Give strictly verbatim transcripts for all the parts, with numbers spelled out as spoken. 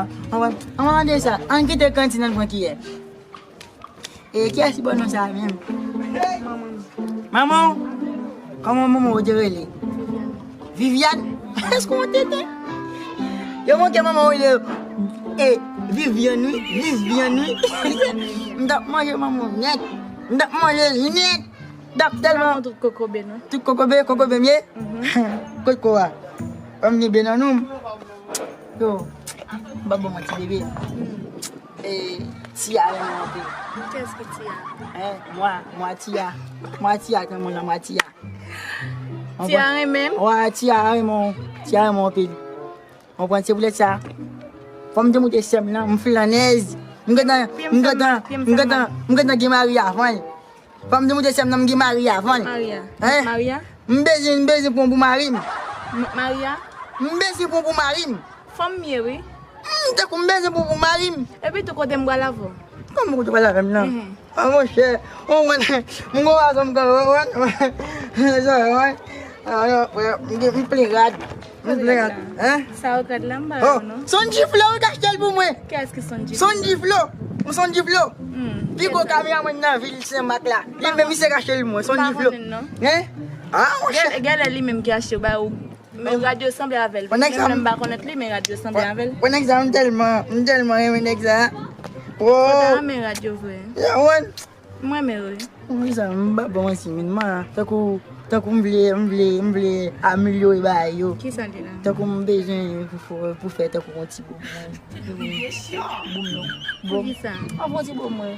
a. Ann, ann, ann, de sa. Ann kite kantin, ann pran kiyè. E kiyès ki ba w non sa a menm? Manman. Manman w? Kòman manman w te rele? Viviane. Èske w tenten? Yo manke manman w rele e Viviane wi, Viviane wi. M t ap manje manman w nèt. M t ap manje l nèt. M t ap tèlman. Tout kokobe non. Tout kokobe, kokobe m ye? Kot ko a? Kòm gen ben nan nou. Yo, m p ap ba w manti bebe. E, Tia renmen w anpil. Kiyès ki Tia? Hein, mwa, mwa Tia. Mwa Tia, tan moun nan mwa Tia. Tia renmen m? Wa, Tia renmen w. Tia renmen w anpil. Konprann, se poutèt sa. Fò m te montre sè m nan, m flannèz. M gentan, m gentan, m gentan, m gentan gen mari avan l. Fò m te montre sè m nan, m gen mari avan l. Maria. Hein? Maria? M bezwen, m bezwen pran pou mari m. M- Maria? M bezwen pran pou mari m. Fanm m ye wi. Hmm, tankou m bezwen pou, pou mari m. Epi tou kote m pral avè w? Kòman kote w pral avè m nan? Mhm. Ah, monchè, ou konprann, m gon wazon m konprann. Ah, non, frè, m gen, m plen rad. M plen rad. Hein? Sa yo rad la, m pa yo non. Sonji Flo, ou ka achte l pou mwen. Kiyès ki Sonji Flo? Sonji Flo. M Sonji Flo. Hmm, pi gwo kameramann nan vil Senmak la. Li menm, misye ka achte l pou mwen. Sonji Flo. M pa konnen non. Hein? Ah, monchè. Gen, gen lè li menm ki achte, ba ou. Men rad yo sanble avè l. Menm lè m pa konn li, men rad yo sanble avè l. Bon, nèg sa, m tèlman, m tèlman renmen nèg sa. Fò ta renmen rad yo vre. Yo, wan. M renmen yo wi. Wi, sa, m pa bon manti, men man, tankou, tankou m vle, m vle, m vle amelyore bagay yo. Kisa l ye la? Tankou m bezwen pou, pou, pou fè tankou yon ti bob mwen. Bob non. Pou kisa? An fè yon ti bob mwen.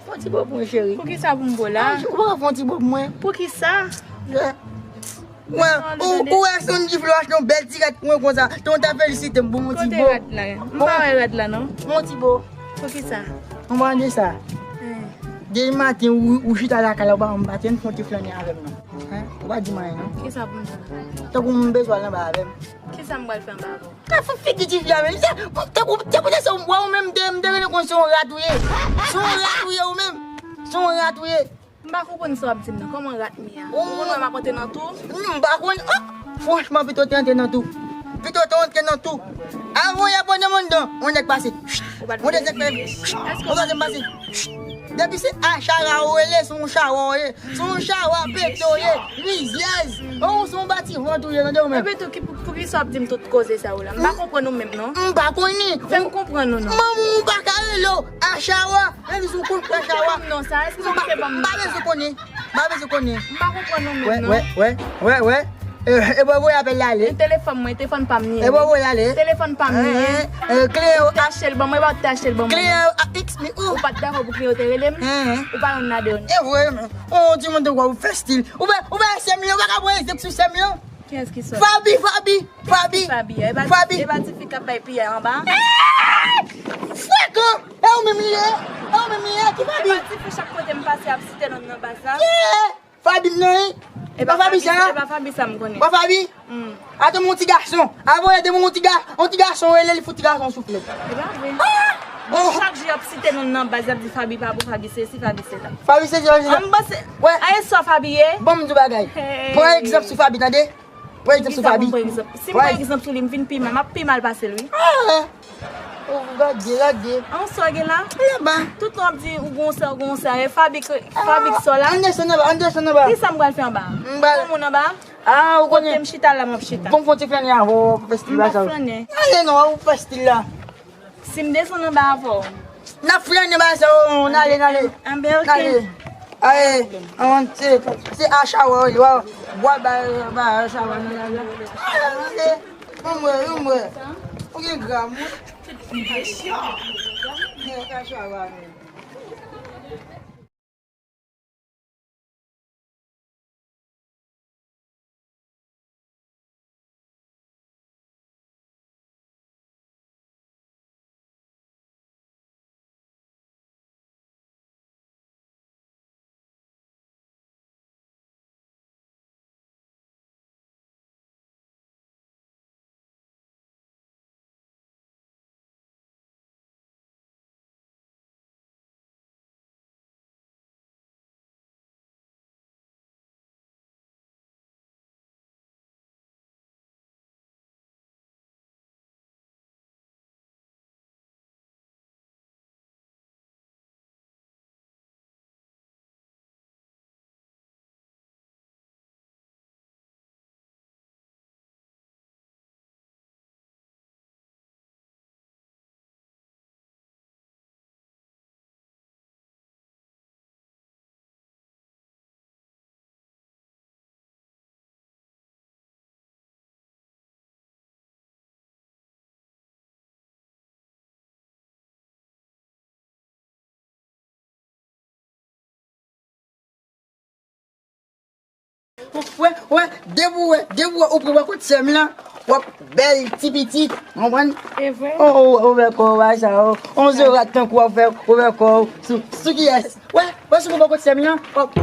Fè yon ti bob mwen, cheri. Pou kisa pou m bo la? An, ou pa ka fè yon ti bob mwen? Pou kisa? Yeah. Mwen, ou, ou wè Sonji Flo achte yon bèl ti rad pou mwen konsa. Ton ta felisite m pou yon ti bo. Kote rad la? M pa wè rad la non. Yon ti bo. Pou kisa? Ou pa de sa. Hmm. Depi maten ou, ou chita lakay la, ou pa janm pa te fè yon ti flannen avè m non. Hein? Ou pa di m anyen non. Kisa pou m di? Tankou m bezwen al anba avè m. Kisa m pral fè anba avè w? Ka fè figi ti fi a menm. Se, te pou, te pou te se ou, ou menm, te, m te rele konn se yon rat ou ye. Se yon rat ou ye ou menm. Se yon rat ou ye. M pa konprann sa w ap di m nan. Kòman rat m ye a? Ou konn wè m ap antre nan tou? M pa konn. Oh! Franchman, pito te antre nan tou. Pito te antre nan tou. Avan y ap antre anndan, yon nèg pase. Yon nèg fè. Yon nèg pase. Depi se a chawa ou rele, se yon chawa ou ye. Se yon chawa pete ou ye. Rizyèz. Ou se yon bativant ou ye, tande ou menm. Epi tou, ki, pou, pou ki sa w ap di m tout koze sa yo la? M pa konprann ou menm non. M pa konnen. Fè m konprann ou non. Manman ou pa ka rele w a chawa. Epi sou kont fè chawa. Non, sa, èske w te ban m non sa? M pa bezwen konnen. M pa bezwen konnen. M pa konprann ou menm non. Wè, wè, wè, wè. E, e bò voye apèl la ale. E telefòn mwen, telefòn pa m li ye. E bò voye ale. Telefòn pa m li ye. Hein, hein. Kleren yo. Ou te achte l ban mwen, ou pa t achte l ban mwen. Kleren yo a X mi ou. Ou pa t dakò pou kleren yo te rele m. Hein, hein. Ou pa youn ladan yo. E vre, men. On timoun te kwè ou fè stil. Ou pa, ou pa sè m li, ou pa ka pran egzanp sou sè m li. Kiyès ki sòt? Fabi, Fabi, Fabi. Fabi, e pa, Fabi. E pa ti fi k ap bay piyay anba? Frekan! E ou menm li ye? E ou menm li ye? Ki Fabi? E pa ti fi chak kote m pase ap site non nan baz la? Ki? Fabi m nan, wi. E pa Fabi sa? E pa Fabi sa m konnen. Pa Fabi? Hmm. Atann yon ti gason. Avan yè te yon ti ga-, yon ti gason rele li fout ti gason soufle. E pa vre. Ah! Bon, chak jou y ap site non nan baz, y ap di Fabi pa bon, Fabi sesi, Fabi sela. Fabi sesi, Fabi sela. An m panse, wè. Aye sa Fabi ye? Bon, m di w bagay. Hey. Pran egzanp sou Fabi, tande? Pran egzanp sou Fabi. Kisa pou m pran egzanp? Si m pran egzanp sou li, m vin pi mal, m ap pi mal pase l, wi. Ah! Oh, gade, gade. An sa w gen la? Laba. Tout tan w ap di ou gon sa, ou gon sa. E Fabi k-, Fabi k sa w la? Ann desann anba, ann desann anba. Kisa m pral fè anba? M pral. Gon moun anba? Ah, ou konnen. Kote m chita la, m ap chita. Bon, fè yon ti flannen avè w, fè stil la sa. M pa flannen. Ale non, ou fè stil la. Si m desann anba avè w. N ap flannen ba sa, oh, n ale, n ale. Anben, ok. N ale. Aye, an, se, se a chawa, wi, wa, wa, ba, ba, a chawa, nan la, la. Aye, an, se, an, mwen, an, mwen. Ou gen gram, wi. Gen a chawa, men. Wè, wè, depi w wè, depi w wè, ou pran bò kot sè m lan, w ap bèl ti pitit, w konprann? E vre? O, o, ouvè kò w, bay sa, o. On zorat tankou w ap fè, ouvè kò w. Sou, sou kiyès? Wè, wè, si w pran bò kot sè m lan, w ap,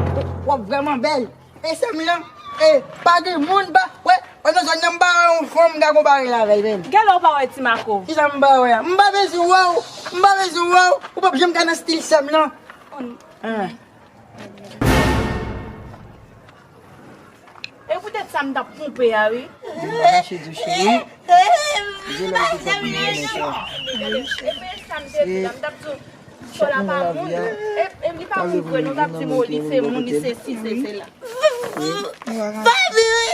w ap vrèman bèl. E sè m lan, e, pa gen moun pa, wè, wè, nan zòn nan, m pa wè yon fanm m ka konpare l avè l, menm. Gèlè w pa wè Ti Mako. Kisa m pa wè a? M pa bezwen wè w, m pa bezwen wè w, ou p ap janm ka nan stil sè m lan. An. E poutèt sa m t ap ponpe a, wi. Mache di w cheri. Di lè w te fè pou mwen sa. E pou sa m te di la, m t ap di w, chòl la pa moun. E, e li pa moun vre, nou t ap di m, o, li se moun, li se si, se sela. Papi, wi.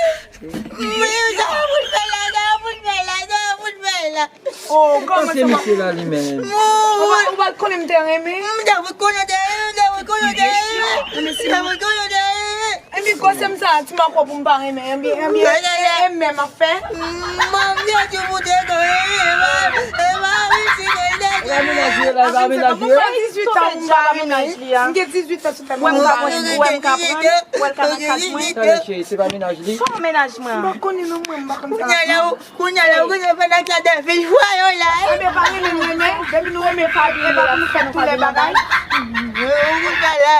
Wi, sa pou n fè la, sa pou n fè la, sa pou n fè la. Oh, kòman se misye la li menm? Ou pa, ou pa konnen m te renmen? M te konnen w te renmen, m te konnen w te renmen. M te konnen w te renmen. Epi kòse m sa, Ti Mako pou m pa renmen? Epi, epi, e, e menm ap fè? Manmi, yo di pou te renmen, e pa, e pa misye, e pa misye. Mwen fè dizuit an pou m pa renmen. M gen dizuit an sou tèt mwen. Wè m ka pran, wè m ka pran, wè l ka nan kat mwen. Tande cheri, se pa mennaj li. Son mennaj mwen. M pa konnen non mwen, m pa konn sa. Kounye a la, ou, kounye a la, ou gentan fè nan kè de fil fwa yo la. Ebyen pa renmen m renmen, depi nou renmen Fabie, e pa pou nou fè tout lè bagay. Ou konn sa la,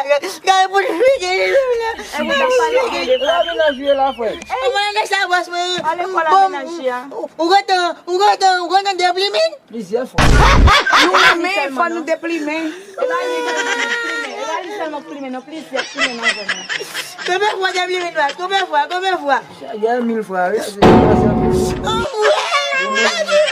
gade pou l figi li la. E pou ta pale de fwa. E pa mennaj li la, frè. Mwen lè sa bòs mwen. Ale kò la mennaj li a. Ou gentan, ou gentan, ou gentan deplimen? Plizyè fwa. Nou renmen, fò nou deplimen. E pa li sèlman k plimen, e pa li sèlman k plimen, non, plizyè plimen nan zòn nan. Konbyen fwa w te plimen, Nwas? Konbyen fwa? Konbyen fwa? Chak gen mil fwa, wi. Oh, wi.